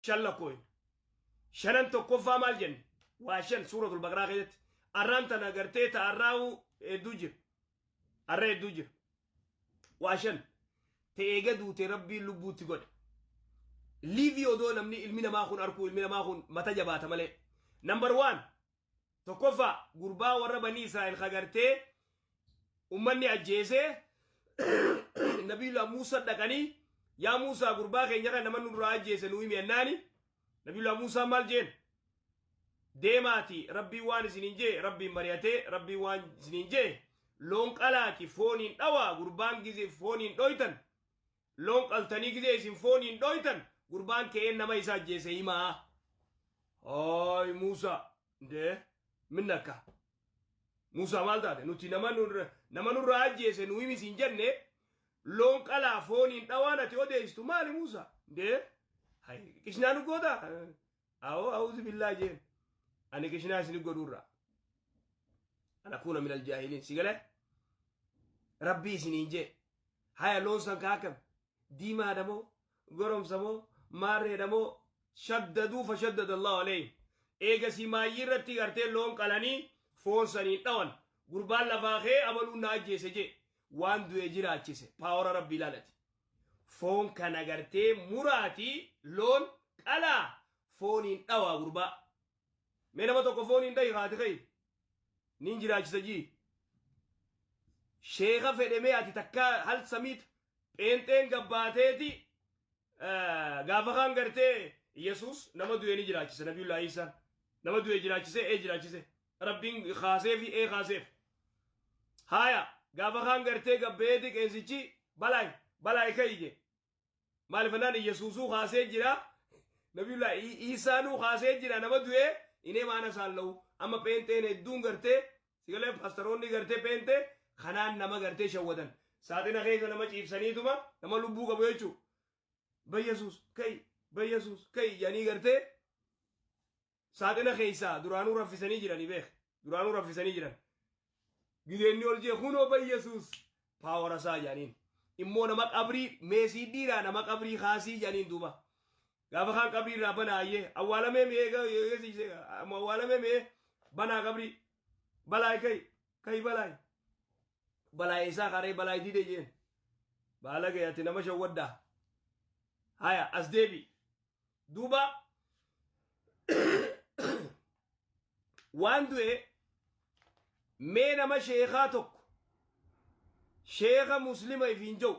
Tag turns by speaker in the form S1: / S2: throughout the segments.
S1: Shan lakkooyne. Shanan tokkoffaa maal jenne? Waa shan suuratul baqraa keessatti. Arraan tana gartee ta arraa'u hedduu jira. Arra hedduu jira. Waa shan. Ta eega duute rabbiin lubbuutti godhe. Liivii odoo namni ilmi namaa kun arkuu ilmi namaa kun mata jabaata malee. Number one. Tokkoffaa gurbaa warra banii Israa'el ka gartee ummanni ajjeesee Nabiyyullah Muusaa dhaqanii yaa Muusaa gurbaa keenya kan nama nurraa ajjeese nu himi jennaani Nabiyyullah Muusaa maal jeen deemaati rabbiin waan isiniin jee rabbiin mari'atee rabbiin waan isiniin jee loon qalaati fooniin dhawaa gurbaan gize fooniin dhoytan loon qaltanii gizee isin fooniin dhoytan gurbaan ka'ee nama isa ajjeese himaa. Haay Muusaa ndee minna akka Muusaa maal taate nuti nama nurra nama nurraa ajjeese nu himi siin jenne loon qalaa fooniin dhawaan ati odeessitu maali Muusaa ndee hay qishnaa nu goota awoo awuzu billaa jeen ani qishnaa isin godhuurraa ana kuuna minal jaahiliin si galee rabbii isiniin jee Haya loon san kaa akkam? Diimaadha moo? Goromsa moo? Maarreedha moo? Shaddaduu fashaddada Allahu alayhim. Eegasii maayyii irratti gartee loon qalanii foon saniin dhawan. Gurbaan lafaa kee abaluun na ajjeese jee. Waan du'e jiraachise. Paawara rabbii ilaalati. Foon kana gartee muraatii loon qalaa fooniin dhawaa gurbaa. Mee nama tokko fooniin dhahi haati ka'i. Niin jiraachisa jii. Sheeka fedhe mee ati takka hal samiit pheenxeen gabbaateeti gaafa kaan gartee Yesuus nama du'e ni jiraachise Nabiyullaa Iisaan. Nama du'e jiraachise ee jiraachise. Rabbiin kaaseefi ee kaaseef. Haaya gaafa kaan gartee gabbeeti qeensichi balaay balaay ka'i jee. Maaliif jennaan Iyyasuusuu kaasee jira. Nabiyullaa Iisaanuu kaasee jira nama du'ee inee maana isaan la'u. Amma pheenxeen hedduun gartee sigalee paastaroonni gartee pheenxee kanaan nama gartee shawwadan. Saaxina keessa nama ciibsaniituma nama lubbuu qabu jechuudha. Bayyasuus ka'i bayyasuus ka'i jedhanii gartee Saaxina keessaa duraanuu raffisanii jiranii beek. Duraanuu raffisanii jiran. Gideenni ol jee kunoo bayyesuus paawara isaa jedhaniin. Immoo nama qabrii meesii dhiiraa nama qabrii kaasii jedhaniin duuba. Gaafa kaan qabrii irraa banaa ayyee awwaalamee mi'ee awwaalamee mi'ee banaa qabrii balaay ka'i ka'i balaay. Balaay isaa karee balaay dide jeen. Baala ga'e ati nama shawwaddaa. Haya as deebi. Duuba waan du'e mee nama sheekaa tokko sheeka muslima ifiin jedhu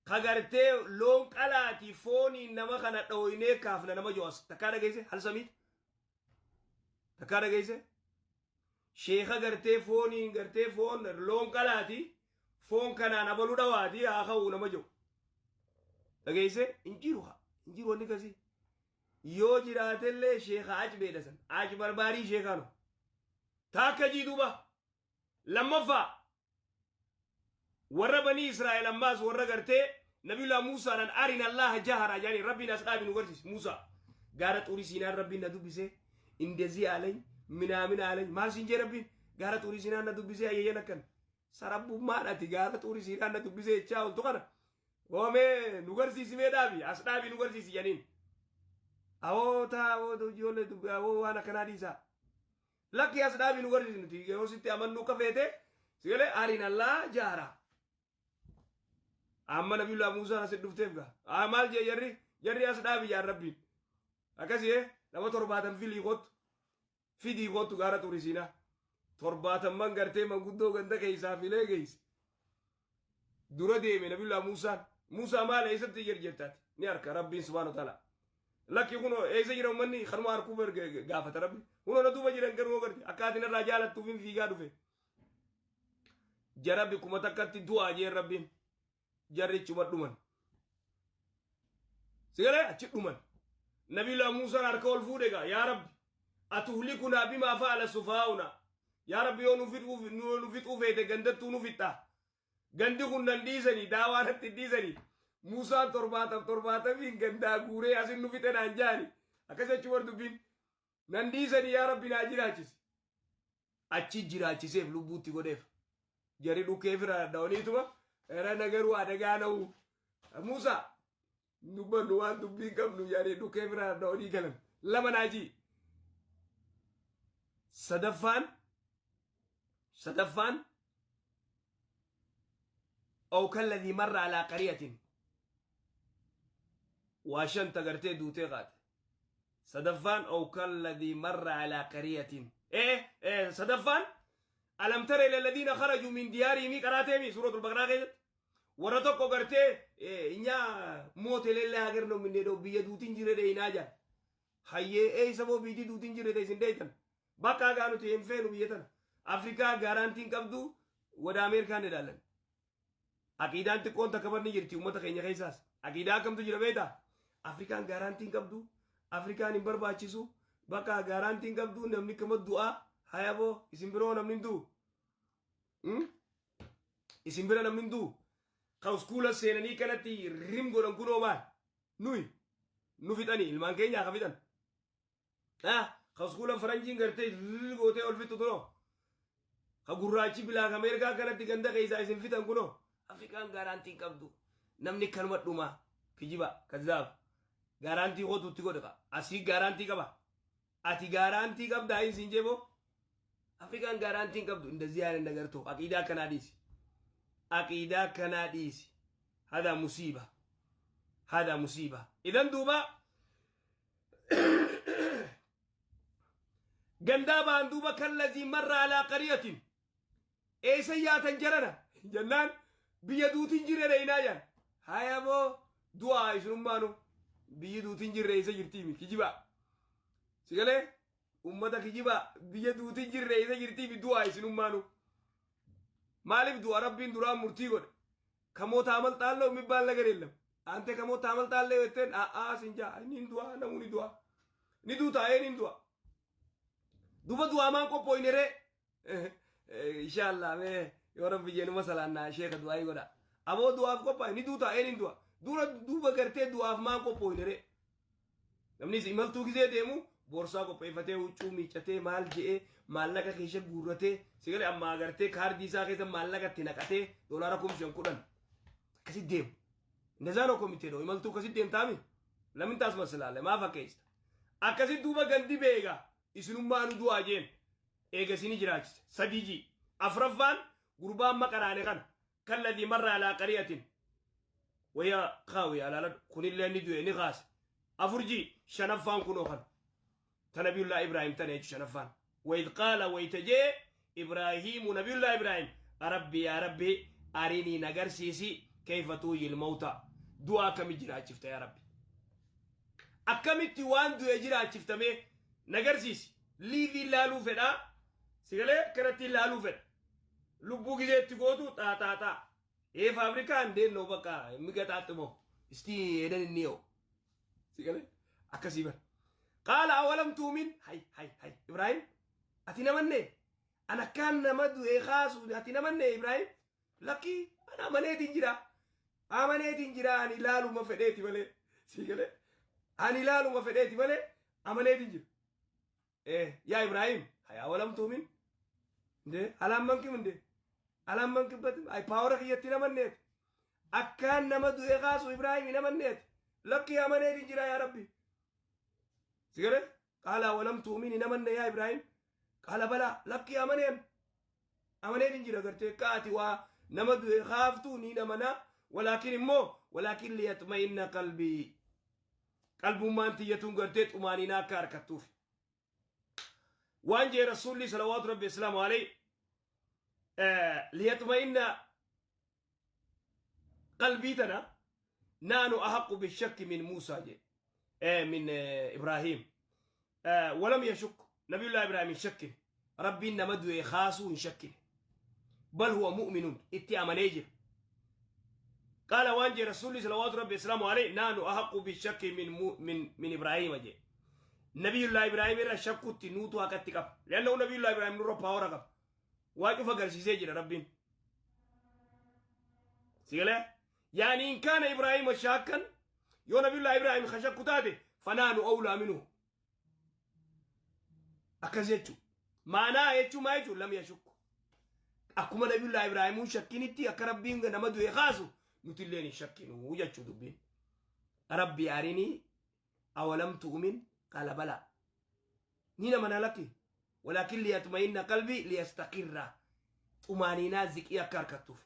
S1: ka gartee loon qalaatii fooniin nama kana dhooynee kaafna nama jedhu as takkaa dhageesse hal samiit takkaa dhageesse sheeka gartee fooniin gartee foon loon qalaatii foon kanaan abaluu dhawaatii haa ka'uu nama jedhu Dhageessee hin jiru haa hin jiru wanni kasii. Yoo jiraatellee sheeka acbeedha san ac barbaarii sheekaanu. Taakka jii duuba lammaffaa warra banii Israa'el ammaas warra gartee Nabiyullah Muusaadhaan arina Allaha jahara jedhanii rabbiin as dhaabi nu garsiisi Muusaa. Gaara xurii siinaan rabbiin na dubbisee indezii aalany minaamina aalany maal siin jee rabbiin gaara xurii siinaan na dubbisee ayyayyan akkan sarabbummaan ati gaara xurii siinaan na dubbisee jechaa oltu kana Hoomee nu garsiisi mee dhaabi as dhaabi nu garsiisi jedhaniin. Awoo taa awoo ijoollee dubbi awoo waan akkanaa dhiisaa. Lakki as dhaabi nu garsiisi nuti yeroo sitti amannuu akka feete si galee ariin allaa jaara. Amma nabiyullaa Muusaan asi dhufteef gaa. Aa maal jee jarri jarri as dhaabi jaan rabbiin. Akkasii nama 70 filii kottu. Fidii koottu gaara Xuuri Siinaa. Torbaatamman gartee manguddoo ganda keessaa filee geesse. Dura deeme Nabiyullah Muusaan. Muusaa maal eessatti jir jettaati? Ni harka Rabbiin subhaanahu wa ta'ala. Lakki kunoo eessa jira uummanni kanuma harkuu gaafata Rabbi. Kunoo na duuba jiran garuu garte akka ati narraa jaalattuuf hin fiigaa dhufe. Jara bikkuma takkatti du'aa jeen Rabbiin. Jarri ichuma dhuman. Sigalee achi dhuman. Nabiyullah Muusaan harka ol fuudhe egaa yaa Rabbi atuhlikunaa bimaa fa'ala sufaa'una yaa Rabbi yoo nu fixuuf nu fixuu feete gandattuu nu fixxa. Gandi kun nan dhiisanii daawaa natti hin dhiisanii. Muusaan torbaatam torbaatamiin gandaa guuree asin nu fixe naan jaani. Akkas jechuun war dubbiin. Nan dhiisanii yaa Rabbi naa jiraachisi. Achi jiraachiseef lubbuutti godheef. Jarri dhukkee fira dhawaniituma era nagaruu adagaa na'u. Muusaa Dubbannu waan dubbii hin qabnu yaadee dhukee biraa dha'anii galan. Lama naajii. Sadaffaan أو كالذي مر على قرية واشن تغرتي دوتي غاد. Sadaffaan أو كالذي مر على قرية إيه sadaffaan ألم تر إلى الذين خرجوا من ديارهم قراتي سورة البقرة كده warra tokko gartee እኛ ሞት የሌለ ሀገር ነው የምንሄደው biyya duutiin jirre deeyinaa jaan. Hayyee, eeysa moo biitii duutiin jirre isin deeytan? Bakka gaa nuti hin feenu biyya tana, Afrikaa guarantee qabdu, ወደ አሜሪካ እንሄዳለን. Aqiidaan xiqqoon takka barni jirti uummata keenya keessaas. Aqiidaa akkamtu jira beektaa? Afrikaan guarantee qabdu, Afrikaan hin barbaachisu, bakka guarantee qabdu, namni kama du'aa. Hayaboo, isin biroo namni hin du'u, isin bira namni hin du'u. Ka uskuula seenanii kanatti rim godhan kunoo maal? Nuyi nu fixanii, ilmaan keenyaa ka fixan. Ka uskuula faranjiin gartee gootee ol fixu kunoo, ka gurraachi bilaak Ameerikaa kanatti ganda keessaa isin fixan kunoo. Afrikaan guarantee qabdu, namni kanuma dhumaa. Kijiba, كذاب. Guarantee kootuutti godhe ka asii guarantee qaba. Ati guarantee qabdaa isin jeeboo? Afrikaan guarantee qabdu እንደዚህ አይነት ነገር ተው. Aqiidaa akkanaa dhiisi, aqiidaa akkanaa dhiisi. هذا مصيبة, هذا مصيبة. إذن duuba gandaa ba'an duuba كالذي مر على قرية. Eessa yaatan jarana jennaan, biyya duutiin jirre dheeyinaa jaan. Hayaboo, du'aa isinummaanu, biyyi duutiin jirre eessa jirtiimi? Kijibaa sigalee ummata kijibaa, biyya duutiin jirre eessa jirtiimi? Du'aa isinummaanu. Maaliif du'a? Rabbiin duraan murtii godhe. ከሞት አመልጣለሁ የሚባል ነገር የለም። አንተ ከሞት አመልጣለሁ jetteen a'aa sinjaa inni du'a, namni du'a ni duuta een du'a. Duba du'aa maan qophooyne ree? Inshallah, mee yoo Rabbi jeenuma salaannaa sheeka du'aa godha. Aboo, du'aaf qophaa'e, ni duuta een du'a dura. Duuba gartee du'aaf maan qophooyne ree? Namni imaltuu gisee deemu boorsaa qopheeffatee, huccuu miiccatee, maal je'ee, maallaqa keessa guurratee sigalee ammaa gartee kaardii isaa keessa maallaqa itti naqatee doolaara 5,000, 10,000 akkasitti deemu. እንደዛ ነው እኮ የምትሄደው. Imaltuu akkasitti deemtaami lamin taasmasilaalle maa fakkeessa akkasitti. Duuba gandi beega isinummaanu du'aa jeen eega isini jiraachise. Sadii ji. Afraffaan gurbaan maqaraane kana كالذي مر على قرية وهي خاوية على kunillee ni du'e, ni kaase. Afur ji. Shanaffaan kunoo kana ta nabiyullaa Ibraahim tana jechu. Shanaffaan وإذ قال wayta jee إبراهيم nabiyullaa Ibraahim رب يا ربي أرني nagarsiisi كيف تحيي الموتى du'a akkami jiraachifta, yaa Rabbi, akkamitti waan du'e jiraachiftame nagarsiisi. Liivii laaluu fedhaa sigalee kanatti laaluu fedha. Lubbuu gizeetti gootu xaaxaaxaa ee ፋብሪካ እንዴት ነው? በቃ የሚገጣጥመው እስቲ ሄደን እንየው. Sigalee akkasii bar. قال أولم تؤمن. Hay hay hay, Ibraahim, ati namanne an akkaan nama du'e kaasu? Ati namanne, Ibraahim? Lakkii, ana amaneetiin jira, amaneetiin jira. Ani ilaaluma fedheeti malee, sigalee ani ilaaluma fedheeti malee amaneetiin jira. Yaa Ibraahim, hay, أولم تؤمن እንዴ? አላመንክም እንዴ? አላመንክበትም? Ay, power kiyyatti namanneet akkaan nama du'e kaasu, Ibraahim, namanneet? Lakkii, amaneetiin jira, yaa Rabbi. Sigale قال أولم تؤمن namanne yaa Ibraahim? قال بلى lakkii, amaneen, amaneetiin jira. Gartee kaati waa nama du'e kaaftu ni namana, ولكن immoo ولكن ليطمئن قلبي qalbummaan tiyyatuun gartee xumaaninaa akka harkattuuf waan jee Rasuulli صلوات ربي وسلامه عليه ليطمئن قلبي tana نحن أحق بالشك من موسى جي من إبراهيم ولم يشك. نبي الله إبراهيم شك ربي نمدو خاسو شك، بل هو مؤمن itti amanee jira. قال waan jee Rasuulli صلوات ربي وسلامه عليه نحن أحق بالشك من إبراهيم جي. نبي الله إبراهيم irra shakkutti nuutu haqatti qaba لأنه نبي الله إبراهيم nurra power qaba, waa cufa agarsiisee jira Rabbiin. Sigalee يعني إن كان إبراهيم شاكا yoo نبي الله إبراهيم ka taate فنحن أولى منه. Akkas jechu maanaa jechuu maa jechuu? لم يشك akkuma nabiyullaa Ibraahimuun shakkinitti akka Rabbiin nama du'e kaasu nuti illeen hin shakkinu jechuu dubbiin. Rabbi arinii awalam tu'min qaala balaa. Ni nama na lakki. Walaakin liyatma'inna qalbii liyastaqirra. Xumaaniinaa ziqii akka harkattuuf.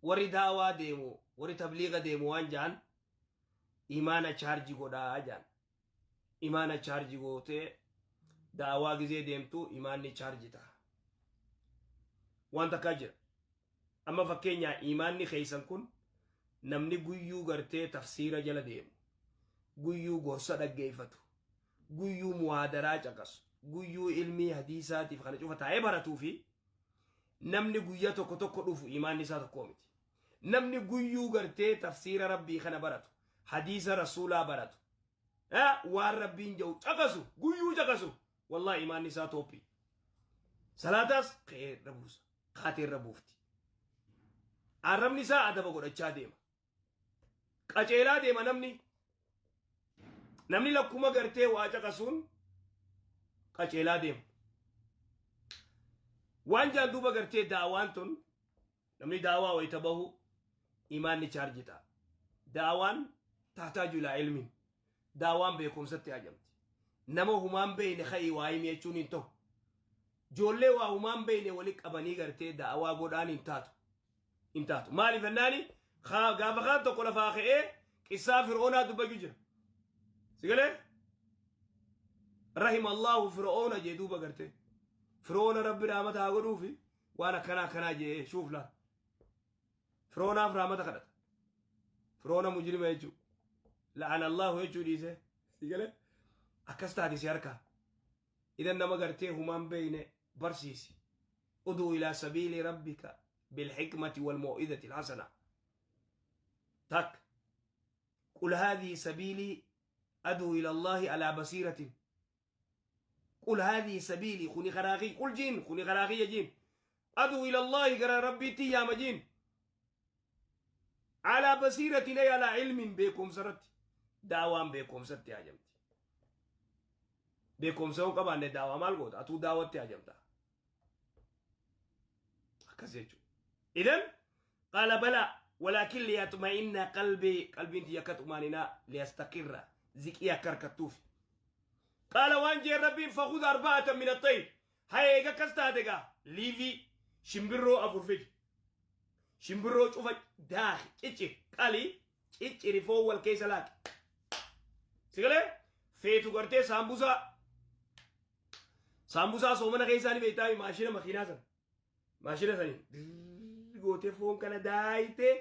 S1: Warri daawaa deemu, warri tabliiga deemu waan ja'an imaana chaarji godhaa ja'an. Imaana chaarji gootee daawaa gizee deemtu imaanni chaarji ta'a. Waan takkaa jira. Amma fakkeenyaa imaanni keeysan kun namni guyyuu gartee tafsiira jala deemu, guyyuu gorsa dhaggeeffatu, guyyuu muhaadaraa caqasu, guyyuu ilmii hadiisaatiif kana cufa taa'ee baratuu fi namni guyyaa tokko tokko dhufu imaanni isaa tokkoo miti. Namni guyyuu gartee tafsiira rabbii kana baratu, hadiisa rasuulaa baratu, waan rabbiin jedhu caqasu, guyyuu caqasu, wallahi imaanni isaa toophii. Salaataas ka'ee irra buusa, kaatee irra buufti. Arrabni isaa adaba godhachaa deema. Qaceelaa deema namni. Namni lakkuma gartee waa caqasuun qaceelaa deema. Waan jaan duuba gartee daawaan tun namni daawaa wayita bahu imaanni chaarji ta'a. Daawaan tahtaaju ilaa ilmin. Daawaan beekumsatti hajamti. Nama humaan beeyne ka'ii waa himi jechuun hin ta'u. Ijoollee waa humaan beeyne wali qabanii gartee daawaa godhaan hin taatu. Hin taatu. Maaliif jennaani gaafa kaan tokko lafaa ka'ee qissaa fir'oonaa dubbachuu jira. Sigalee? Rahim Allahu fir'oona jee duuba gartee. Fir'oona rabbi raamata haa godhuufi waan akkanaa akkanaa jee shuuf laal. Fir'oonaaf raamata kadhata. Fir'oona mujrima jechuu. La'ana Allahu jechuu dhiisee. Sigalee? Akkas taate si harkaa. Idan nama gartee humaan beeyne barsiisi. Uduu ilaa sabiili rabbika bilhikmati wal maw'izati alhasana. Tak. Qul haadhihi sabiilii aduu ila Allahi alaa basiiratin. Qul haadhihi sabiilii kuni karaa kiyya. Qul jiin kuni karaa kiyya jiin. Aduu ila Allahi gara rabbiitti yaama jiin. Alaa basiiratin ay alaa ilmin beekumsa irratti. Daawaan beekumsatti hajamti. Beekumsa yoo qabaanne daawaa maal goota? Atuu daawatti hajamta. Akkas jechuudha. Idan qaala balaa walaakin liyatma'inna qalbii qalbiin tiyya akka xumaaninaa liyastaqirra ziqii akka harkattuuf. Qaala waan jeen rabbiin fakhudh arba'atan min at-tayr. Haa eega akkas taate gaa liivii shimbirroo afur fidi. Shimbirroo cufa daaki cicciri qalii cicciri foon wal keessa laaqi. Sigalee feetu gartee saambusaa saambusaa soomana keessaa ni beektaa maashina makiinaa sana. Maashina saniin gootee foon kana daayitee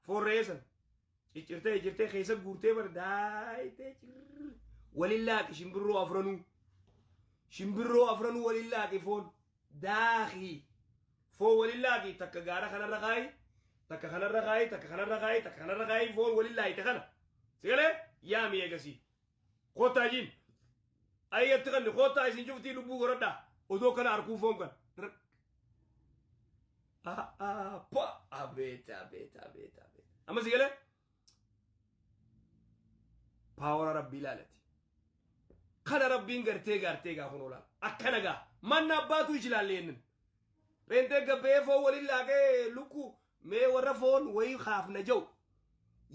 S1: foon re'ee sana ciccirtee ciccirtee keessa guurtee bar daayitee waliin laaqi shimbirroo afranuu. Shimbirroo afranuu waliin laaqi foon daakii foon waliin laaqi takka gaara kanarra kaayi takka kanarra kaayi takka kanarra kaayi takka kanarra kaayi foon waliin laayite kana. Sigalee yaami eegasii. Kottaa jiin. Ayyatti kanni kottaa isin cuftii lubbuu godhadhaa. Odoo kana arkuu foon kana. Pa abeet abeet abeet abeet. Amma sigalee paawara rabbii ilaalati. Kana rabbiin gartee gartee gaa kun oolaan. Akkana gaa manna abbaatu ishilaalle yennin. Reentee gabbee foon waliin laaqee lukkuu mee warra foon wayii kaafna jau.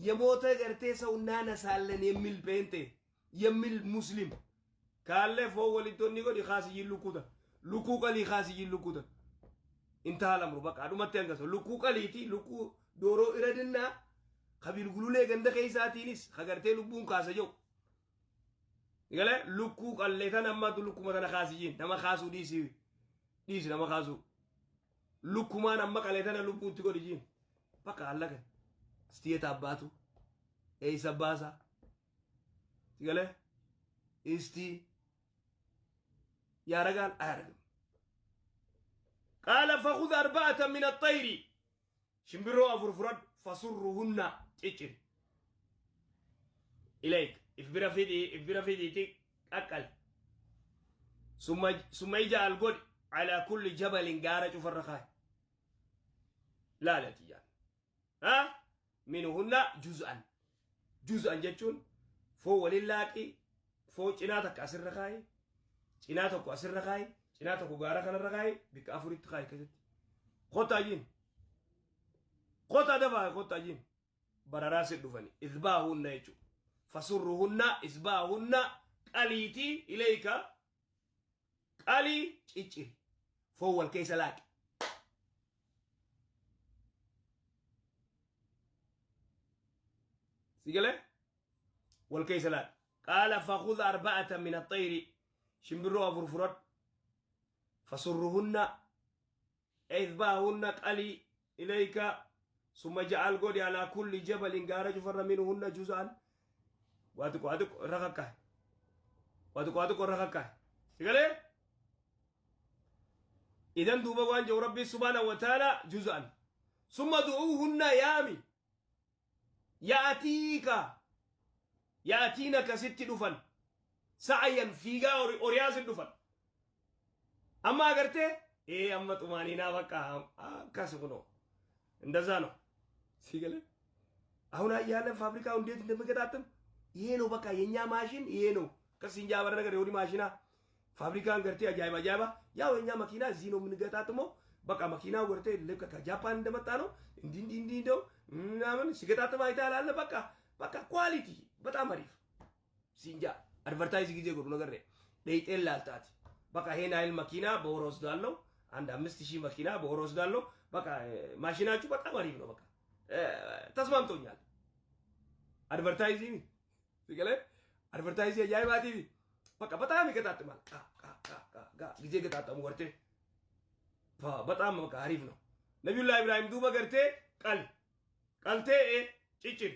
S1: የሞተ ገርቴ ሰው እናነሳለን የሚል ጴንጤ የሚል ሙስሊም ካለ ፎ ወሊቶኒ ጎዲ ካስይ ሉኩታ ሉኩ ቀሊ ካስይ ሉኩታ እንታል አምሩ በቃ ዱመቴ አንገሰ ሉኩ ቀሊቲ ሉኩ ዶሮ እረድና ከቢል ጉሉሌ ገንደ ከይሳቲኒስ ከገርቴ ሉቡን ካሰጀው ይገለ ሉኩ ቀሌተን አማቱ ሉኩ መተና ካስይን ነማ ካሱ ዲሲ ዲሲ ነማ ካሱ ሉኩማን አማ ቀሌተን ሉቡን ትጎዲጂን በቃ አለቀ። እስቲ አባቱ ኤይሳ ባሳ ይገለ እስቲ ያረጋል አያረግም። ቃለ ፈኹዝ አርባዕተ ሚን አጠይሪ ሽምብሮ አፉር ፍረድ ፈሱሩሁና ጭጭር ኢለይክ ኢፍቢራ ፊዲ ኢፍቢራ ፊዲቲ ቀቀል ሱመ ይጃአል ጎድ ዐላ ኩል ጀበልን ጋራ ጩፈረኻይ ላለት እያል minhunna juz'an juz'an jechuun foon waliin laaqi foon cinaa takka asirra kaayi cinaa tokko asirra kaayi cinaa tokko gaara kanarra kaayi bikka afuritti kaayi keessatti kottaa jiin Kottaa dafaa kottaa jiin. Bararaa si dhufani. Izbaahunna jechuudha. Fasurruhunna izbaahunna qaliitii ilayka qalii cicciri. Foon wal keessa laaqi. Si galee? Wal keessa laaqi. Qaala fakhudh arba'atan min axxayri shimbirroo afur fudhadhu. Fasurruhunna izbaahunna qalii ilayka summa ja'al godhi alaa kulli jabalin gaara cufarra minhunna juz'an waa xiqqoo waa xiqqoo irra kakkaa'e waa xiqqoo waa xiqqoo irra kakkaa'e si galee idan duuba waan jedhu rabbii subhaanahu wa ta'ala juz'an summa du'uuhunna yaami ya'atiika ya'atiinaka sitti dhufan sa'ayan fiigaa oriyaa si dhufan amma agartee ee amma xumaaniinaa bakka akkas kunoo እንደዛ ነው ሲገለ አሁን ያለን ፋብሪካው እንዴት እንደሚገጣጥም ይሄ ነው። በቃ የኛ ማሽን ይሄ ነው። ቀስ እንጃ በረ ነገር የሆኒ ማሽና ፋብሪካን ገርቴ አጃይባ አጃይባ ያው የኛ መኪና እዚህ ነው የምንገጣጥመው። በቃ መኪናው ገርቴ ልክ ከጃፓን እንደመጣ ነው። እንዲህ እንዲህ እንዲህ እንደው ምናምን ሲገጣጥም አይተሃል አለ። በቃ በቃ ኳሊቲ በጣም አሪፍ ሲንጃ አድቨርታይዝ ጊዜ ጎዱ ነገር ደይጤን ላልጣት በቃ ይሄን አይል መኪና በወር ወስዳለሁ። አንድ 5000 መኪና በወር ወስዳለሁ። በቃ ማሽናችሁ በጣም አሪፍ ነው። በቃ ተስማምቶኛል። አድቨርታይዚንግ ሲገለ አድቨርታይዝ አጃይባ ቲቪ በቃ በጣም ይገጣጥማል። ቃ ቃ ቃ ቃ ጋ ጊዜ ገጣጠሙ ወርቴ በጣም በቃ አሪፍ ነው። ነቢዩላህ ኢብራሂም ዱባ ገርቴ ቀል ቀልቴ ጭጭር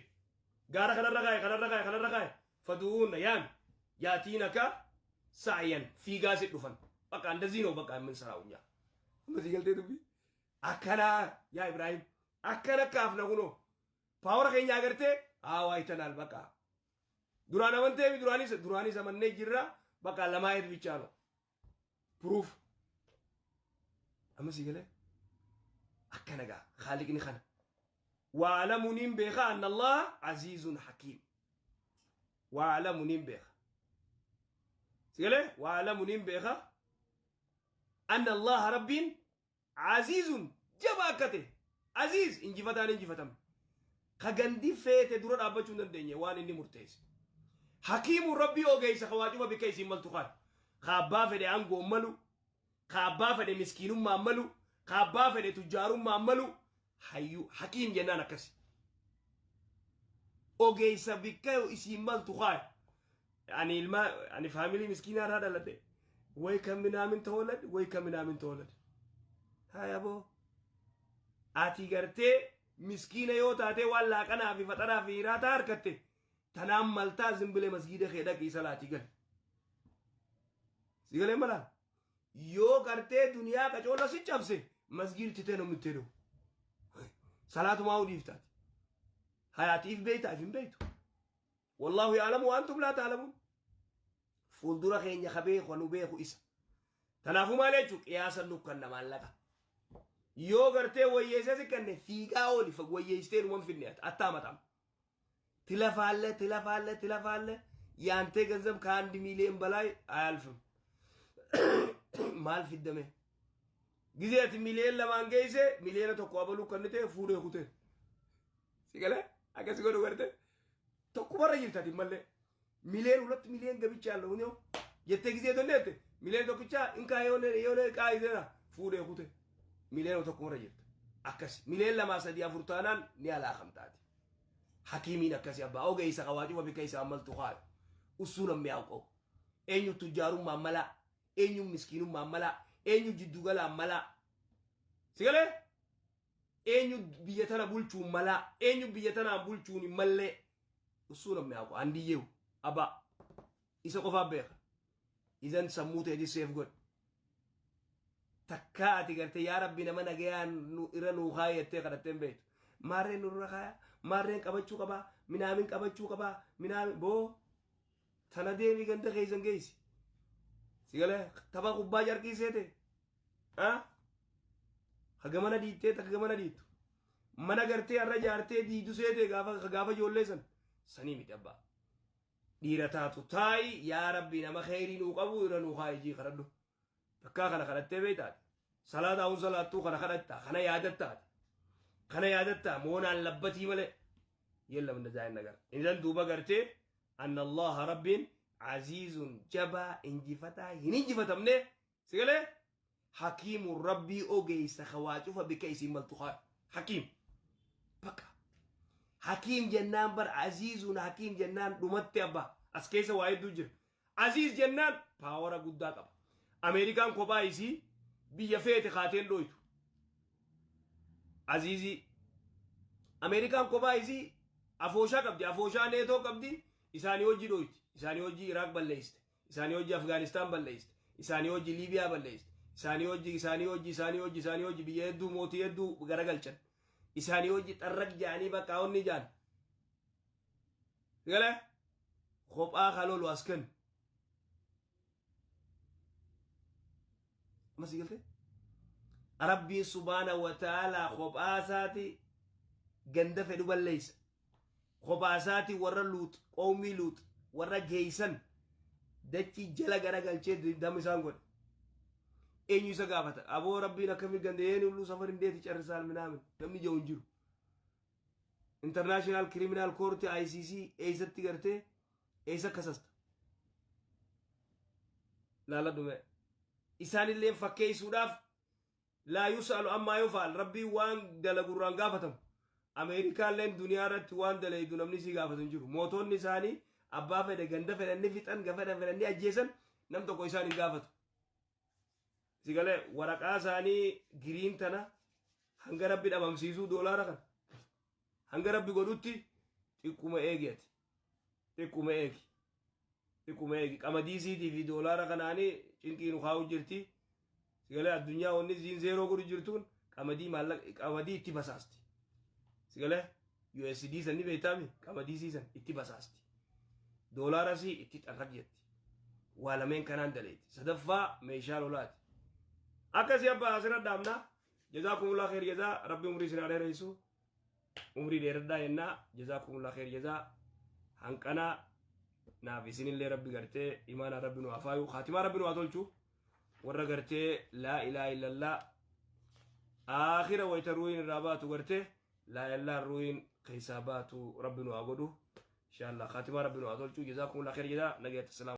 S1: ጋራ ከነረጋይ ከነረጋይ ከነረጋይ ፈዱኡነ ያን ያቲነከ ሳዕየን ፊጋ ሲዱፈን በቃ እንደዚህ ነው በቃ የምንሰራው እኛ እንደዚህ ገልቴ ዱቢ akkana yaa Ibraahim akkana kaafna kunoo paawara keenya agartee haa አይተናል። በቃ duraan amantee duraanis duraanis amannee jirra በቃ ለማየት ብቻ ነው ፕሩፍ amma si galee akkana gaa khaaliqni kana waalamu nin beeka anna allaha aziizun hakiim waalamu nin beeka si galee waalamu nin beeka anna allaha rabbiin aziizun jabaa akka ta'e aziiz injifataan injifatame ka gandi feete dura dhaabbachuu hin dandeenye waan inni murteesse hakiimu rabbii ogeessa ka waa cufa bikka isiin maltu kaan ka abbaa fedhe aangoon malu ka abbaa fedhe miskiinummaan malu ka abbaa fedhe tujjaarummaan malu hayyuu hakiim jennaan akkasi ogeessa bikka isiin maltu kaan ani ilma ani faamilii miskiinaa irraa dhaladhe ወይ ከምናምን ተወለድ ወይ ከምናምን ተወለድ ሀያቦ ati gartee miskiina yoo taate waan laaqanaa fi faxaraa fi hiraataa harkatte tanaan maltaa zimbilee masgiida kee dhaqii salaatii gal si galee malaa yoo gartee duniyaa qacoola si cabse masgiidti tee namni ta'e salaatumaa dhiiftaati hayaatiif beeyta if hin beeytu wallaahu ya'lamu wa antum laa ta'lamuun fuuldura keenya ka beeku nu beeku isa tanaafuu maal jechuu qiyaasa nukkanna maallaqa yoo gartee wayyeessee si kenne fiigaa ooli wayyeessitee numan finne አታመጣም። ትለፋለህ ትለፋለህ ትለፋለህ ያንተ ገንዘብ ከ1 ሚሊዮን በላይ አያልፍም። maal fiddame ጊዜ ati miiliyoona 2 geesse miiliyoona 1 abaluu kennite fuudhee kute si galee akkas godhu garte tokkumarra jirti ati mallee ሚሊዮን 2 ሚሊዮን ገብቻለሁ ነው jettee ጊዜ tonneette miiliyoona tokkicha inkaa የሆነ የሆነ ዕቃ ይዘና fuudhee kute miiliyoona tokkumarra jirta akkas miiliyoona 2 3 4 taanaan ni alaakamtaati hakiimiin akkasi abbaa ogeessa qawaacuma bikka isaa maltu haayu እሱ ነው የሚያውቀው eenyu tujjaarummaan malaa eenyu miskiinummaan malaa eenyu jiddugalaan malaa si galee eenyu biyya tana bulchuun malaa eenyu biyya tanaan bulchuun hin mallee እሱ ነው የሚያውቀው አንድዬው አባ isa qofaaf beeka idan sammuu teeti seef godhe takkaa ati gartee yaa rabbi nama nagayaan irra nuu kaaya jettee kadhattee hin beektu maarreen nurra kaaya maarreen qabachuu qabaa minaamin qabachuu qabaa minaamin boo tana deemii ganda keessan geessi si galee tapha kubbaa jarqii seete haga mana diittee takka gamana diittu mana gartee har'a jaartee diidu seete gaafa gaafa ijoollee san sanii miti abbaa dhiira taatu taa'i yaa rabbi nama kheyrii nuu qabu irra nuu kaa'i jii kadhadhu takkaa kana kadhattee beektaati salaata hun salaattuu kana kadhatta kana yaadattaati Kana yaadatta moonaan labbatii malee የለም እንደዚህ አይነት ነገር። ኢዘን duuba gartee anna Allaha rabbiin aziizun jabaa injifataa hin injifatamne sigalee hakiimun rabbii ogeessa hawaa cufa bikka isiin maltu hakiim bakka hakiim jennaan bar aziizun hakiim jennaan dhumatti abba as keessa waa hedduu jira. Aziiz jennaan power guddaa qaba. Ameerikaan kophaa isii biyya feete kaateen dhooytu. Aziizii Ameerikaan kophaa isii afooshaa qabdi, afooshaa neetoo qabdi, isaanii hojii dhooyti, isaanii hojii Iraaq balleessite, isaanii hojii Afgaanistaan balleessite, isaanii hojii Liibiyaa balleessite, isaanii hojii isaanii hojii isaanii hojii isaanii hojii biyya hedduu mootii hedduu garagalchan, isaanii hojii xarraq jaanii bakka onni jaan galee kophaa kalolu as kennu. Amma si galte Rabbiin subhaana wa ta'ala kophaa isaati ganda fedhu balleessa. Kophaa isaati warra Luut, qawmii Luut warra geeysan dachii jala garagalchee dama isaan godhe. Eenyu isa gaafata? Aboo Rabbiin akkamii ganda yeen hulluu safar hin deeti carrisaan minaamin namni jiru hin jiru. International Criminal Court ICC eessatti gartee eessa kasasta? Laala dhume. Isaanillee fakkeessuudhaaf laa yus'alu ammaa yufaal Rabbiin waan dalagurraan gaafatamu. Ameerikaalleen duniyaa irratti waan dalaydu namni sii gaafatu hin jiru. Mootonni isaanii abbaa fedhe ganda fedhanni fixan gafa fedhanni ajjeesan nam tokko isaan hin gaafatu. Sigalee waraqaa isaanii giriin tana hanga Rabbi dhabamsiisuu doolaara kana hanga Rabbi godhutti xiqquma eegi ati. Xiqquma eegi. Xiqquma eegi. Qamadii siitii fi doolaara kanaanii cinqii nu kaa'u jirti. Sigalee addunyaa wanni ziin zeeroo godhu jirtuun qamadii maallaqa qamadii itti basaasti. Sigalee USD san ni beektaami qamadii siisan itti basaasti. Doolaara sii itti xarraq jetti. Waa lameen kanaan daleeti. Sadaffaa meeshaa lolaati. Akkasii abbaa asirra dhaabna. Jazaakumullah khair jazaa. Rabbi umrii isin haa dheeressu. Umrii dheeradhaa jennaa. Jazaakumullah khair jazaa. Hanqanaa naaf isinillee Rabbi gartee imaanaa Rabbi nu haa faayu. Kaatimaa Rabbi nu haa tolchu. Warra gartee laa ilaaha illallah aakhira wayita ruuhiin irraa baatu gartee laa ilaaha ruuhiin keessaa baatu Rabbi nu haa godhu. Inshallah kaatimaa Rabbi nu haa tolchu. Jazaakumullah khair jazaa. Nagaatti.